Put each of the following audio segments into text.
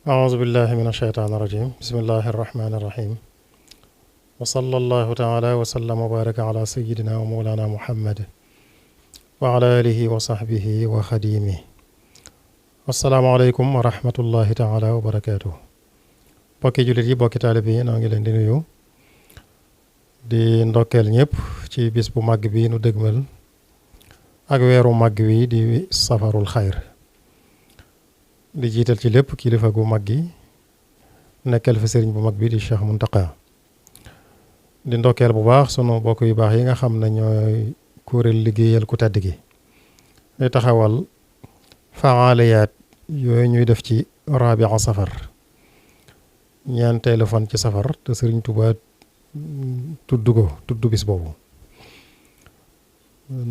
أعوذ بالله من الشيطان الرجيم بسم الله الرحمن الرحيم وصلى الله تعالى وسلم وبارك على سيدنا ومولانا محمد وعلى آله وصحبه وخديمه السلام عليكم ورحمة الله تعالى وبركاته bokki jullit yi bokki taalibe yi noo ngi leen di nuyu di ndokkeel ñëpp ci bis bu màgg bi nu dëgmal ak weeru màgg wi di safarul xayr di jiital ci lépp kilifa gu mag gi nekkal fi sëriñ bu mag bi di Cheikh Muntaqa di ndokkeel bu baax sunu bokk yu baax yi nga xam ne ñooy kuréel liggéeyal ku tedd gi di taxawal faaliyaat yooyu ñuy def ci rabia safar ñeenteelu fan ci safar te sëriñ Tuubaa tudd bis boobu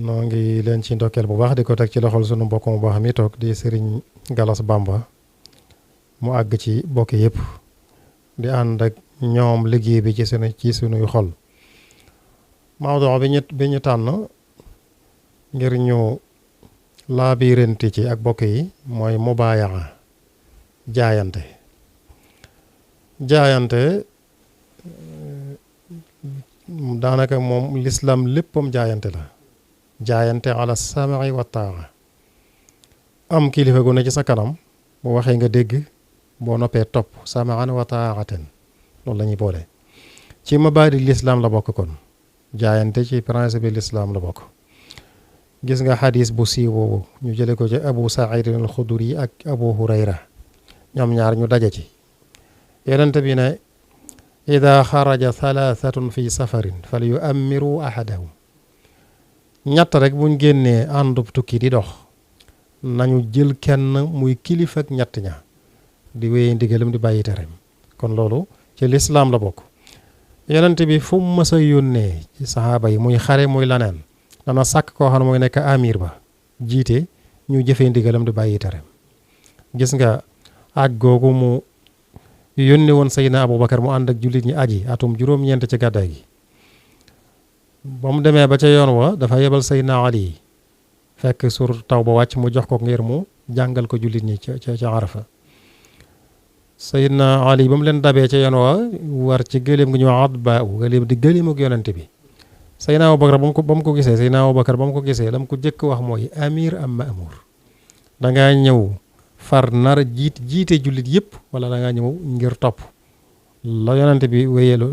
noo ngi leen ci ndokkeel bu baax di ko teg ci loxol sunu mbokk mu baax mi toog di sëriñ Galas Bamba mu àgg ci bokk yëpp di ànd ak ñoom liggéey bi ci sunuy xol mawduu bi ñu tànn ngir ñu laabirante ci ak bokk yi mooy mubaayaa jaayante daanaka moom lislaam léppam jaayante la jaayante ala sam'i wa taa am kilifa gu ne ci sa kanam bu waxee nga dégg boo noppee topp sam'an wa taa'atan loolu la ñuy boole ci mabaadi lislaam la bokk kon jaayante ci principe lislaam la bokk gis nga xadis bu siiw boobu ñu jële ko ci abu saïd al xuduri ak abu hurayra ñoom ñaar ñu daje ci yonent bi ne ida xaraja thalathatun fi safarin fal yu'ammiru ahadahum ñett rek buñ génnee àndub tukki di dox nañu jël kenn muy kilifa ak ñett ña di wéye ndigalam di bàyyi tereem kon loolu ci lislaam la bokk yonent bi fu mu mës a yónnee ci saxaaba yi muy xare muy laneen dana sàkk koo xam ne mooy nekk amir ba jiite ñu jëfee ndigalam di bàyyi tereem gis nga ak googu mu yónni woon Seydina Aboubacar mu ànd ak jullit ñi aji atum juróom-ñeent ci gàddaay gi ba mu demee ba ca yoon wa dafa yebal Seydina Ali fekk sur taw ba wàcc mu jox ko ngir mu jàngal ko jullit ñi ca Arafa Seydina Ali ba mu leen dabee ca yoon wa war ci gëléem gi ñu wax Atbaa gëléem di gëléem ak yonent bi Seydina Aboubacar ba mu ko gisee Seydina Aboubacar ba mu ko gisee la mu ko jëkk wax mooy amir am ma'mur dangaa ñëw far nar jiite jullit yëpp wala dangaa ñëw ngir topp la yonent bi wéyelu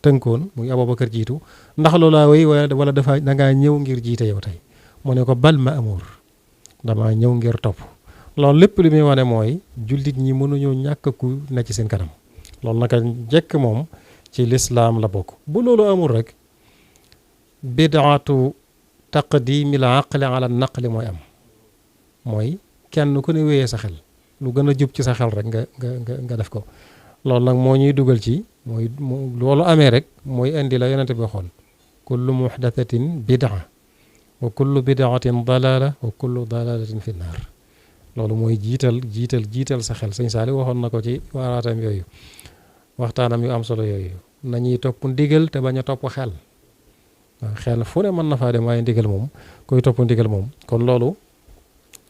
tënkoon muy Aboubacar jiitu ndax loolaa wéy wala dafa dangaa ñëw ngir jiite yow tey mu ne ko bal ma'mur dama ñëw ngir topp loolu lépp li muy wane mooy jullit ñi mënuñoo ñàkk ku ne ci seen kanam loolu naka njëkk moom ci lislaam la bokk bu loolu amul rek bidaatu taqdimil aqli ala naqli mooy am mooy kenn ku ne wéyee sa xel lu gën a jub ci sa xel rek nga def ko loolu nag moo ñuy dugal ci mooy loolu amee rek mooy indi la yonente bi waxoon kullu muhdathatin bidaa wa kullu bidaatin dalala wa kullu dalalatin fi naar loolu mooy jiital sa xel sëñ Saali waxoon na ko ci waaraatam yooyu waxtaanam yu am solo yooyu nañuy topp ndigal te bañ a topp xel xel fu ne mën na faa dem waaye ndigal moom koy topp ndigal moom kon loolu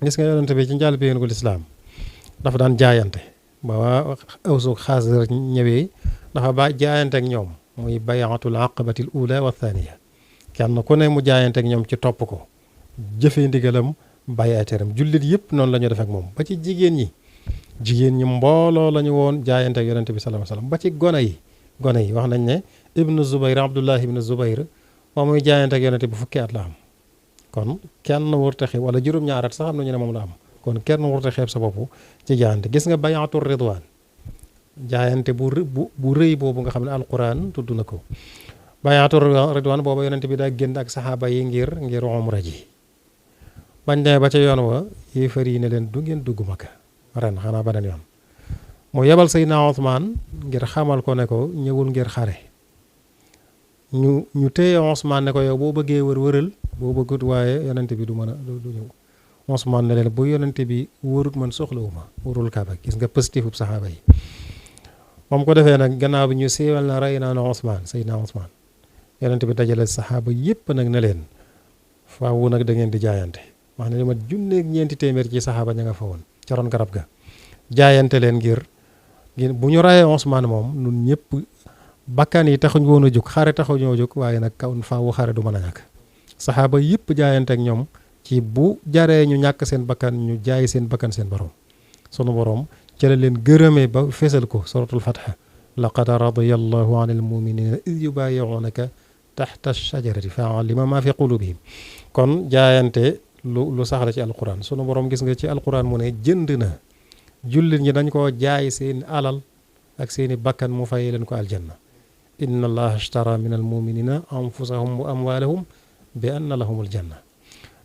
gis nga yonente bi ci njëlbéenu lislaam dafa daan jaayante ba waa Awsu Xasraj ñëwee dafa ba jaayante ak ñoom muy bayatul aqabatil ula wa thaniya kenn ku ne mu jaayante ak ñoom ci topp ko jëfee ndigalam bàyyi ay teram jullit yëpp noonu la ñu def ak moom ba ci jigéen ñi mbooloo la ñu woon jaayante ak yonente bi sallallahu alayhi wasallam ba ci gone yi wax nañ ne ibnu Zubayr Abdullah ibnu Zubayr moom muy jaayante ak yonente bi fukki at la am kon kenn wurte xeeb wala juróom-ñaari at sax am na ñu ne moom la am kon kenn wurte xeeb sa bopp ci jaayante gis nga bayaatu ridwaan jaayante bu rëy boobu nga xam ne alquran tudd na ko bayaatu ridwaan booba yonente bi daa génn ak saxaaba yi ngir umra ji bañ demee ba ca yoon wa yéefar yi ne leen du ngeen dugg Makka ren xanaa beneen yoon mu yebal Seydina Usmaan ngir xamal ko ne ko ñëwul ngir xare ñu téye Usmaan ne ko yow boo bëggee wëral boo bëggut waaye yonente bi du mën a du ñëw Usmaan ne leen bu yonente bi wërut man soxlawuma wërul Kaaba gis nga positifub saxaaba yi moom ko defee nag gannaaw bi ñu siiwal na rey naa na Seydina Usmaan yonente bi dajale saxaaba yépp nag ne leen faawu nag da ngeen di jaayante wax ne li ma junneeg ñeenti téeméer ci saxaaba ña nga fa woon ca ron garab ga jaayante leen ngir bu ñu rayee Ousmane moom nun ñëpp bakkan yi taxuñ woon a jóg xare taxuñoo jóg waaye nag kaw faawu xare du mën a ñàkk saxaaba yëpp jaayante ak ñoom ci bu jaree ñu ñàkk seen bakkan ñu jaay seen bakkan seen borom sunu borom ci la leen gërëmee ba fesal ko suratul fatha laqad radiyallahu anil muminina id yubayi'unaka taxta shajarati fa alima ma fi qulubihim kon jaayante lu saxla ci alquran sunu borom gis nga ci alquran mu ne jënd na jullit ñi dañ koo jaay seen alal ak seeni bakkan mu fay leen ko aljanna inna allaha ashtara min almuminina anfusahum wa amwalahum bi anna lahum aljanna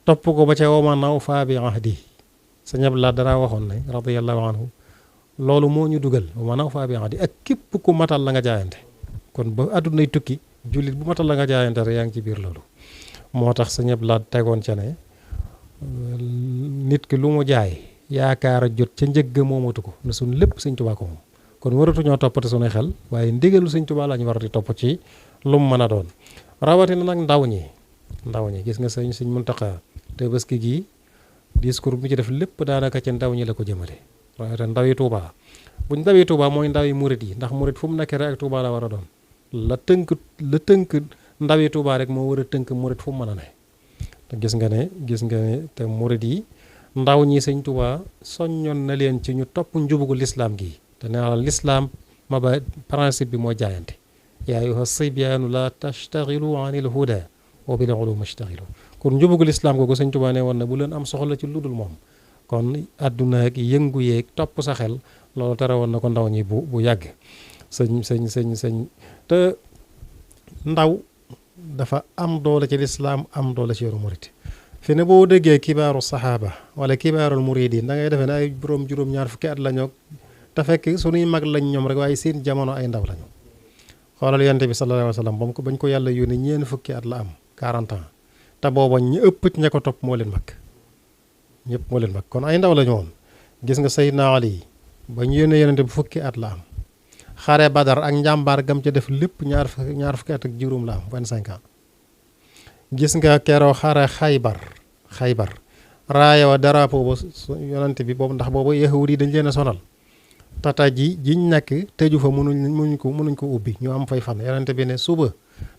topp ko ba ca wama nawfa bi ahdi sa ñab laa dara waxoon ne radiyallahu anhu loolu moo ñu dugal wama nawfa bi ahdi ak képp ku matal la nga jaayante kon ba àddunay tukki jullit bu matal la nga jaayante rek yaa ngi ci biir loolu moo tax sa ñab laa tegoon ca ne nit ki lu mu jaay yaakaar a jot ca njëgg moomatu ko ne suñ lépp sëñ Tuubaa ko moom kon waratuñoo toppate suñuy xel waaye ndigalu sëñ Tuubaa la ñu war di topp ci lu mu mën a doon rawatina nag ndaw ñi gis nga sëñ Muntaxa Tabaski gi discours bi ci def lépp daanaka ci ndaw ñi la ko jëmale rawatina ndaw yi Tuubaa buñ ndaw yi Tuubaa mooy ndaw yi murit yi ndax murit fu mu nekkee rek ak Tuubaa la war a doon la tënk ndaw yi Tuubaa rek moo war a tënk murit fu mu mën a ne te gis nga ne te murit yi ndaw ñi sëñ Tuubaa soññoon na leen ci ñu topp njubugu lislaam gi te nee na lislaam ma ba principe bi moo jaayante yaa ayyuha sibyaanu la tastaxilu anil huda wa bil ulumi istaxilu kon njubugu lislaam googu sëñ Tuubaa ne woon na bu leen am soxla ci ludul moom kon àdduna ak yëngu yeeg topp sa xel loolu tere woon na ko ndaw ñi bu yàgg sëñ te ndaw dafa am doole ci lislaam am doole ci yoonu murit fi ne boo déggee kibaaru saxaaba wala kibaarul muridin da ngay defee ne ay borom juróom-ñaar fukki at la ñoo te fekk suñuy mag lañ ñoom rek waaye seen jamono ay ndaw lañu xoolal yonte bi sallallahu alayhi wa sallam bañ ko yàlla yónni ñeen fukki at la am 40 ans te booba ñu ëpp ña ko topp moo leen mag ñëpp moo leen mag kon ay ndaw lañu woon gis nga Seydina Ali ba ñu yónnee yonente bi fukki at la am xare Badar ak njàmbaar gam ca def lépp ñaar fukki at ak juróom la am 25 ans gis nga keroo xare xaybar raaya wa drapeau ba yonante bi boobu ndax boobu yahud yi dañ leen a sonal tata jiñ nekk tëju fa mënuñ ko ubbi ñu am fay fan yonante bi ne suba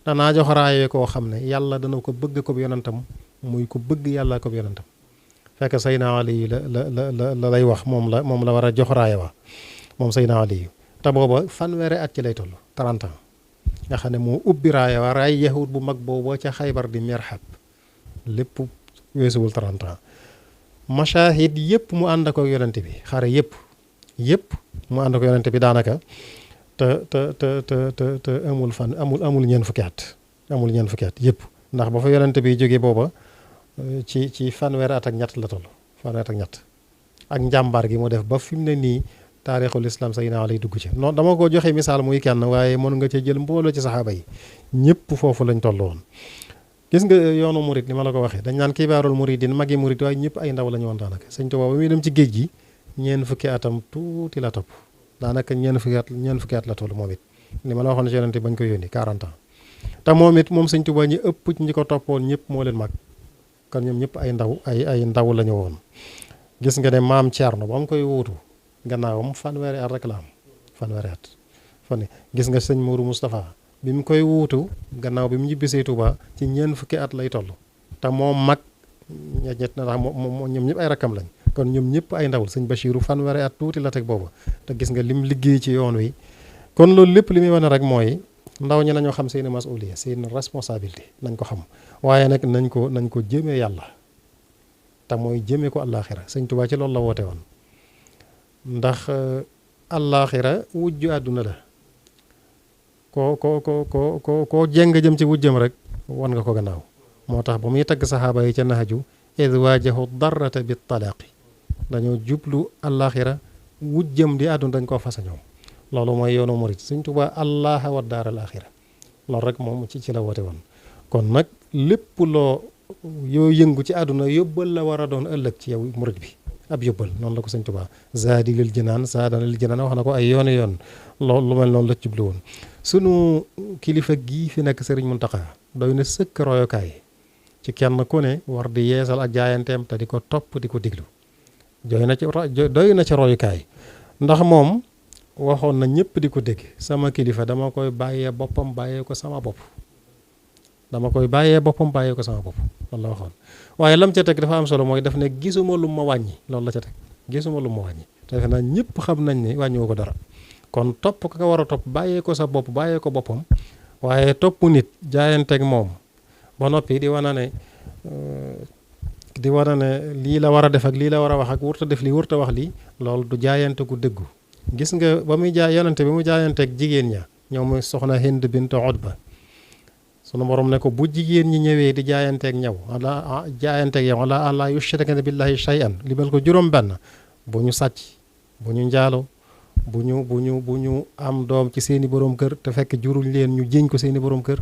danaa jox raaya koo xam ne yàlla dana ko bëgg ko yonantam muy ko bëgg yàlla ko yonantam fekk Seydina Ali la lay wax moom la war a jox raaya wa moom Seydina Ali te booba fanweeri at ci lay toll 30 ans nga xam ne moo ubbi raaya wa raay yahud bu mag boobu ca xaybar di merxab lépp weesuwul 30 ans mashahid yëpp mu ànd ak yonente bi xare yëpp mu ànd ak yonente bi daanaka te amul ñeen fukki at yëpp ndax ba fa yonente bi jógee booba ci fanweeri at ak ñett la toll fanweeri at ak ñett ak njàmbaar gi mu def ba fi mu ne nii taarixul islam Seydina Ali dugg ci non dama ko joxe misaal muy kenn waaye mën nga cee jël mbooloo ci saxaaba yi ñëpp foofu lañ toll woon gis nga yoonu murid ni ma la ko waxee dañ naan kibaarul muridin magi murid waaye ñëpp ay ndaw la ñu woon daanaka sëñ Tuubaa ba muy dem ci géej gi ñeen fukki atam tuuti la topp daanaka ñeen fukki at la toll moom it ni ma la waxoon ci yonente bañ ko yónni 40 ans te moom it moom sëñ Tuubaa ñi ëpp ñi ko toppoon ñëpp moo leen mag kon ñoom ñëpp ay ndaw la ñu woon gis nga ne maam Thierno ba mu koy wuutu gannaawam fanweeri at rek la am fanweeri at gis nga sëñ Mourou Moustapha bi mu koy wuutu gannaaw bi mu ñibbisee Touba ci ñeen fukki at lay toll te moom mag ñett na ndax moom ñoom ñëpp ay rakkam lañ kon ñoom ñëpp ay ndawul sëñ Bachirou fanweeri at tuuti la teg booba te gis nga lim liggéey ci yoon wi kon loolu lépp li muy wane rek mooy ndaw ñi nañoo xam seeni masuliya seen responsabilité nañ ko xam waaye nag nañ ko jëmee yàlla te mooy jëmee ko àllaaxira sëñ Touba ci loolu la woote woon ndax àllaaxira wujju àdduna la koo jéng jëm ci wujjam rek wan nga ko gannaaw moo tax ba muy tagg saxaaba yi ca naxaju id waajahu darrata bi talaaqi dañoo jublu àllaaxira wujjam di àdduna dañ koo fasa ñoom loolu mooy yoonu murit Sëñ Tuubaa allaha wa daar al axira loolu rek moom ci la woote woon kon nag lépp yoo yëngu ci àdduna yóbbal la war a doon ëllëg ci yow murit bi ab yóbbal noonu la ko Sëñ Tuubaa zaadi lil jinaan saadana lil jinaan wax na ko ay yooni yoon loolu lu mel noonu la jublu woon sunu kilifa gii fi nekk Sëriñ Muntaxa doy na sëkk royokaay ci kenn ku ne war di yeesal ak jaayanteem te di ko topp di ko diglu doy na ci royukaay ndax moom waxoon na ñëpp di ko dégg sama kilifa dama koy bàyyee boppam bàyyee ko sama bopp dama koy bàyyee boppam bàyyee ko sama bopp loolu la waxoon waaye lam ca teg dafa am solo mooy daf ne gisuma lu ma wàññi loolu la ca teg gisuma lu ma wàññi te defe naa ñëpp xam nañ ni wàññiwu ko dara kon topp ka nga war a topp bàyyee ko sa bopp bàyyee ko boppam waaye topp nit jaayanteeg moom ba noppi di wana ne lii la war a def ak lii la war a wax ak wurta def lii wurta wax lii loolu du jaayante gu dëggu gis nga ba muy yonente bi mu jaayanteeg jigéen ña ñoom muy soxna Hind bint Utba sunu borom ne ko bu jigéen ñi ñëwee di jaayanteeg yow ala an laa yushrikna billahi shay'an li mel ko juróom benn bu ñu sàcc bu ñu njaalo bu ñu am doom ci seeni borom kër te fekk juruñ leen ñu jéñ ko seeni borom kër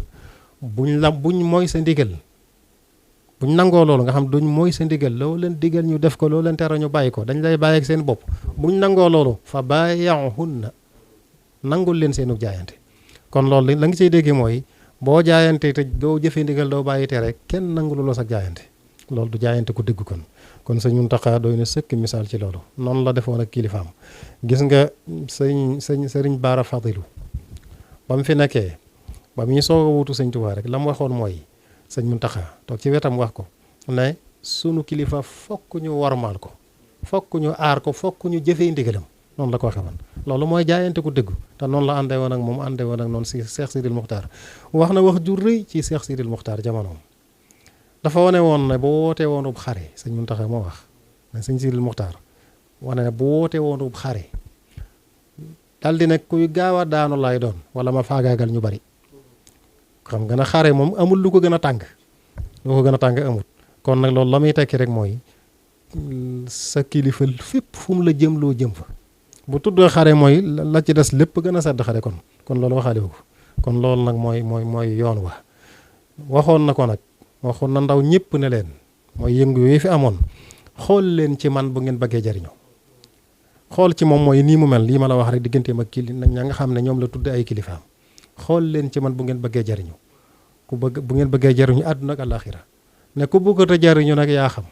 buñ mooy sa ndigal buñ nangoo loolu nga xam duñ mooy sa ndigal loo leen digal ñu def ko loo leen tere ñu bàyyi ko dañ lay bàyyi ak seen bopp buñ nangoo loolu fa baayaxunna nangul leen seenu jaayante kon loolu la nga ciy dégg mooy boo jaayante te doo jëfee ndigal doo bàyyi tere kenn nangulu loo sa jaayante loolu du jaayante ku dégg kon sëñ Muntaxa doy na sëkk misaal ci loolu noonu la defoon ak kilifaam gis nga sëriñ Baara Fadilu ba mu fi nekkee ba mu ñu soog a wutu sëñ Tuubaa rek la mu waxoon mooy sëñ Muntaxa toog ci wetam wax ko ne sunu kilifa fokk ñu warmaal ko fokk ñu aar ko fokk ñu jëfee ndigalam noonu la ko waxee woon loolu mooy jaayante ku dëggu te noonu la àndee woon ak moom àndee woon ak noonu si Cheikh Sidil Muxtaar wax na wax ju rëy ci Cheikh Sidil Muxtaar jamonoom dafa wane woon ne bu wootee woonub xare sëñ Muntaxa moo wax ne sëñ Sidil Muxtaar wane ne bu wootee woonub xare dal di ne kuy gaaw a daanu lay doon wala ma faagaagal ñu bari xam nga ne xare moom amul lu ko gën a tàng amul kon nag loolu la muy tekki rek mooy sa kilifa fépp fu mu la jëm loo jëm fa bu tuddoo xare mooy la ci des lépp gën a sedd xare kon loolu waxaale ko kon loolu nag mooy yoon wa waxoon na ndaw ñëpp ne leen mooy yëngu yooyu fi amoon xool leen ci man bu ngeen bëggee jariñu xool ci moom mooy nii mu mel lii ma la wax rek digganteem ak ña nga xam ne ñoom la tudd ay kilifaam xool leen ci man bu ngeen bëggee jariñu bu ngeen bëggee jariñu àdduna ak àllaaxira ne ku bëggut a jariñu nag yaa xam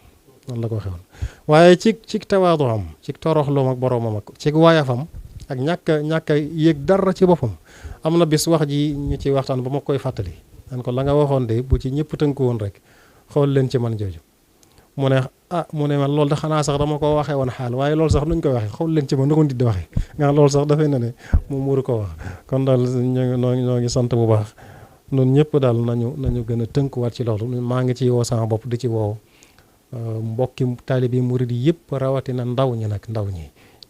noonu la ko waxee woon waaye ci tawaadu am ci toroxloom ak boroomam ak ci waayafam ak ñàkk a yéeg dara ci boppam am na bis wax ji ñu ci waxtaan ba ma koy fàttali nan ko la nga waxoon de bu ci ñëpp tënku woon rek xool leen ci man jooju mu ne man loolu da xanaa sax dama ko waxee woon xaal waaye loolu sax nuñ koy waxee xool leen ci man na ko nit di waxee nga loolu sax dafay ne moom waru ko wax kon daal ñoo ngi sant bu baax noonu ñëpp daal nañu gën a tënkuwaat ci loolu maa ngi ciy woo sama bopp di ci woo mbokki taalibi murid yi yëpp rawatina ndaw ñi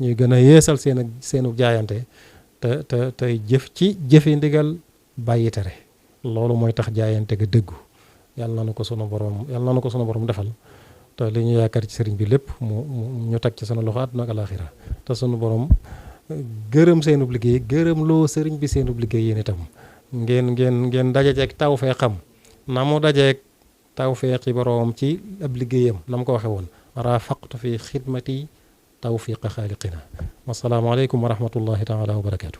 ñuy gën a yeesal seenu jaayante te tey jëfe ndigal bàyyi tere loolu mooy tax jaayante ga dëggu yàlla na ko sunu borom defal te li ñu yaakaar ci sëriñ bi lépp ñu teg ci sunu loxo àdduna ak alaaxira te sunu borom gërëm seenub liggéey gërëm loo sëriñ bi seenub liggéey yéen itam ngeen dajeek tawfeexam na mu dajeek tawfeexi boroom ci ab liggéeyam na mu ko waxe woon raafaqtu fi xidmati tawfiqa xaaliqina wassalaamu aleykum wa rahmatullahi taala wa barakaatu